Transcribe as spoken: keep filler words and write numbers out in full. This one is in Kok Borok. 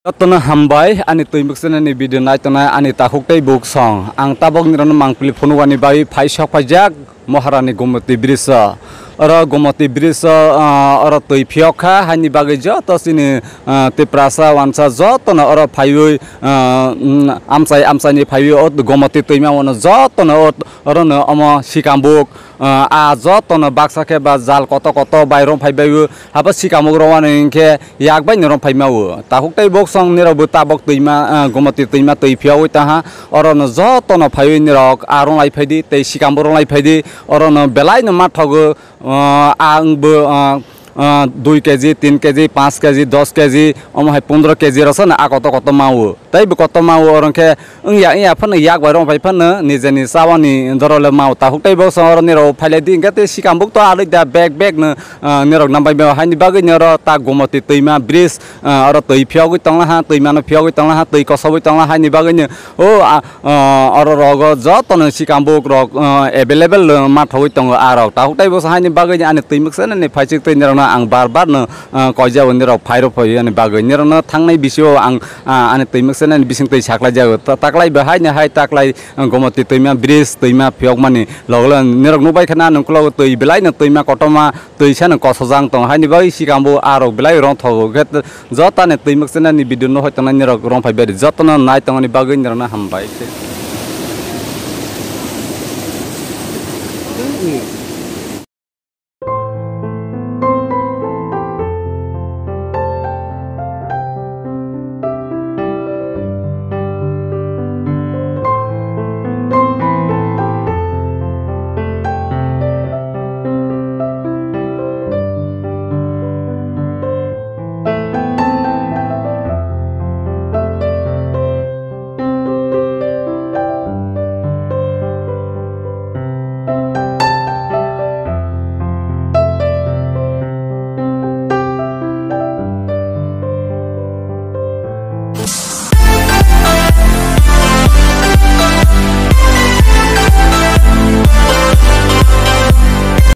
Jotono hambai ani twi mwksanani video naitongnai ani takhuk tei buksong. Ang tabok nirokno mangpili phunukani bagwi phai sok phaijak Moharani Gomoti Bridge o. Oro Gomoti Bridge o, ah, oro twi phiyok kha, haini bagwi joto chini, ah, Tiprasa wansa jotono oro phaiwi, ah, mm, amchai amchaini phaiwi o Gomoti twima wano jotono o, orono omo sikambuk, ah, a jotono baksa khe ba jal koto koto bai rong phai bai o. Habo sikambuk rong wano hinkhe yak bai no rong phai ma o. Takhuk tei buksong nirok bo tabok twima, ah, Gomoti twima twi phiyogwi tangha. Orono jotono phaiwi nirok a rong lai phai di tei sikambuk rong lai phai di. Orono belai no ma thogo, ah, a wngbo, ah, ah, dui kg, tin kg, panch kg, dos kg, omo hai pondro kg rok sano a koto koto ma o. Tei bo koto ma o, oro khe wngya wngya phano yak bai rong phai phano nijeni chawani doro le ma o. Takhuk tei buksong oro nirok phai lai di hinkhe tei sikambuk to alai da bag bag no, ah, nirok nam bai mao. Haini bagwi ni oro ta Gomoti twima bridge, ah, oro twi phiyogwi tongla ha, twima no phiyogwi tongla ha, twi kosogwi tongla ha, haini bagwi ni o, ah, ah, oro rogo jotono sikambuk rok, ah, available, ah, ma thogwi tongo a rok. Takhuk tei buksong haini bagwi ni ani twi mwksanani phaichik twi nirok no ang bar bar no, ah, koijao nirok phai rw phai ani bagwi nirok no thangnai bisio ang, ah, ani twi mwksanani bising twi saklai jago. Ta-, taklai bo haini hai taklai, ah, Gomoti twima bridge twima phiyokmani logo logo nirok nukbai khana nuklo twi belai no twima kotorma twi sano kosojang tong haini bagwi sikambuk a rok belai rong thogo khe jotono twi mwksanani video no hoi tongnai nirok rong phai bari jotono nai tongani bagwi nirok no hambai.